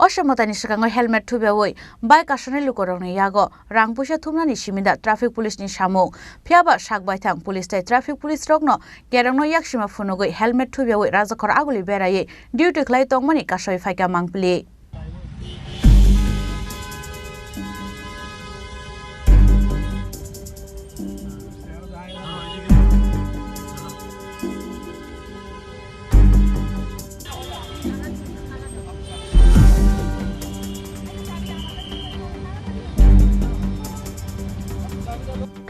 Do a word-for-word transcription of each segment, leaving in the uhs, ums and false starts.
Osa mwtaini swkango helmet thubiawi bike kasanai lukurokni yago rang puisa thumnani simi da traffic police ni samung. Phiyaba sak baithang police tei traffic police rokno kerongno yaksima phunugwi helmet thubiawi Rajakhor aguli beraiwi duty khlai tongmani kasoi phaikha mangpili.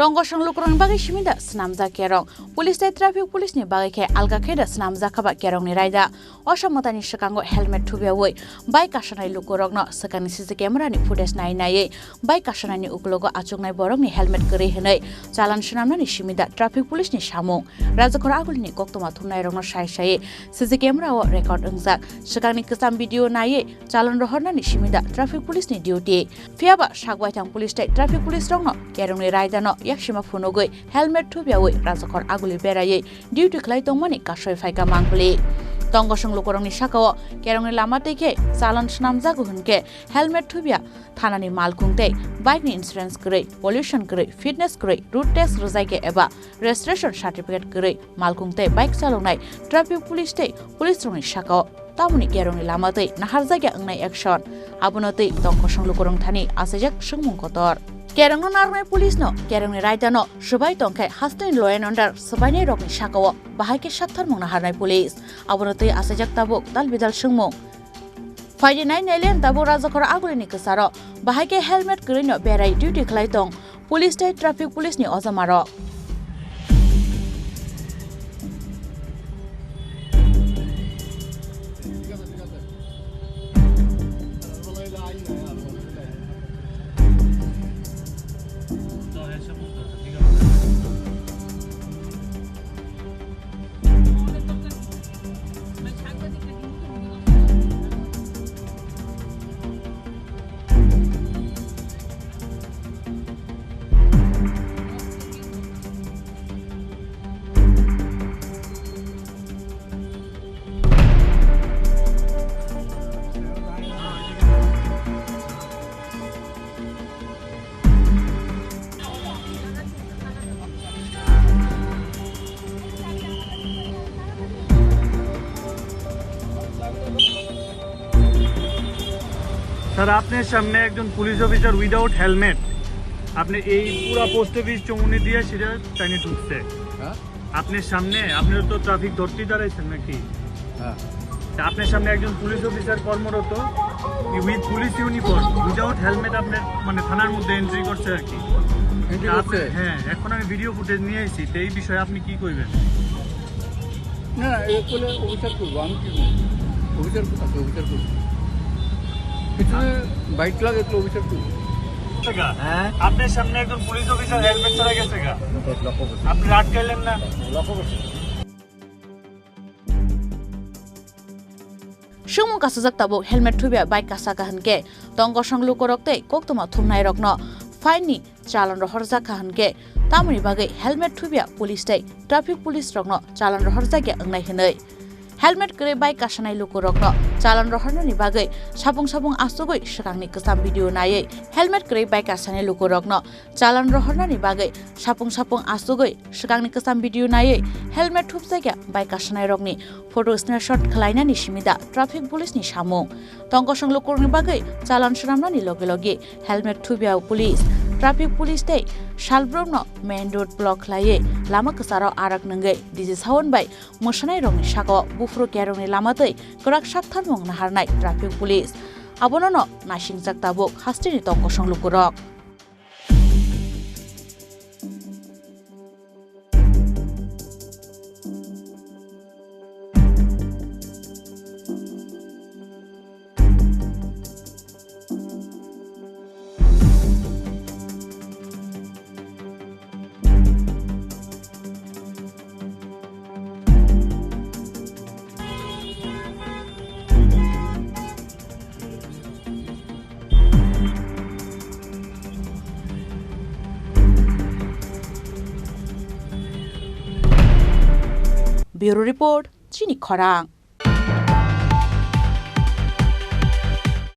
Tongkosong lukurokni bagwi simi da swnamjak kerong. Police tei traffic police ni bagwi khe alga khe da swnamjak kha ba kerongni raida. Osa mwtaini swkango helmet thubiawi bike kasanai lukurokno swkangni C C camera ni footage nai naiwi bike kasanaini uklogo achuknai borokni helmet kwrwi hwnwi chalan swnamnani simi da traffic police ni samung. Rajakhor agulini koktwma thumnairokno sai saiwi C C camera o record wngjak. Swkangni kwcham video naiwi chalan rohornani simi da traffic police ni duty. Phiyaba sak baithang police tei traffic police rokno kerongni raidano yaksima phunugwi helmet thubiawi Rajakhor aguli beraiwi duty khlai tongmani kasoi phaikha mangpili. Tongkosong lukurokni sakao kerongni lama twi khe chalan swnamjago hwn khe helmet thubia thanani malkhung tei bike ni insurance kwrwi, pollution kwrwi, fitness kwrwi, road tax rwjai khe eba registration certificate kwrwi, malkhung tei bike chaloknai traffic police tei police rokni sakao tamoni kerongni lama twi naharjakya wngnai action. Abono twi tongkosong lukurok thani achaijak swngmung kotor. Kerongno narwknai police no kerongni raidano swbai tongkhe hasteni law and order swbainai rokni sakao bahai khe saktharmung naharnai police. Abono twi achaijak tabuk tal bidal swngmung. Phaidi nai nailen tabuk Rajakhor agulini kwcharo bahai khe helmet kwrwino berai duty khlai tong police tei traffic police ni ojamarok. Sir, আপনার সামনে একজন police officer without helmet, আপনি এই পুরা post office Chowmuhani দিয়ে সিধা টাইনে ঢুকছে। হ্যাঁ? আপনার সামনে, আপনি তো ট্রাফিক ধরতেই দাঁড়াইছেন নাকি? হ্যাঁ। তা আপনার সামনে একজন পুলিশ অফিসার কর্মরত with police uniform, without helmet আপনার, মানে, থানার মধ্যে এন্ট্রি করছে আর কি। এন্ট্রি তা আপনি, করছে? হ্যাঁ, এখন আমি ভিডিও ফুটেজ নিয়ে এসেছি, তো এই বিষয়ে আপনি কি কইবেন? না, না, এ করলে অফিসার করবো, আমি কি করবো? অফিসার আচ্ছা, অফিসার করবো। পিছনে বাইক লাগে তো অফিসার করবো। হ্যাঁ? আপনার সামনে একজন পুলিশ অফিসার হেলমেট ছাড়া গেছে গা। লক্ষ্য করছি। আপনি আটকাইলেন না? লক্ষ্য করছি। Swngmung kasajak tabuk helmet thubia bike kasaka hwnkhe tongkosong lukurok tei koktwma thumnairokno fine ni chalon rohorjak kha hwnkhe tamoni bagwi helmet thubia police tei traffic police rokno chalon rohorjakya wngnai hwnwi. Helmet kwrwi bike kasanai lukurokno chalon rohornani bagwi sapung sapung asugwi swkangni kwcham video naiwi helmet kwrwi bike kasanai lukurokno chalon rohornani bagwi sapung sapung asugwi swkangni kwcham video naiwi helmet thubjakya bike kasanairokni photo snapshot khwlainani simi da traffic police ni samung. Tongkosong lukurokni bagwi chalon swnamnani loge loge helmet thubia police, traffic police tei salbrumno main road block khlaiwi lama kwcharo arak nungwi D J Sawan bai mwsanairokni sakao buphuru kerongni lama twi kwrak saktharmung naharnai traffic police. Abonono naisingjak tabuk hasteni tongkosong lukurok. Bureau Report, Chini Khorang.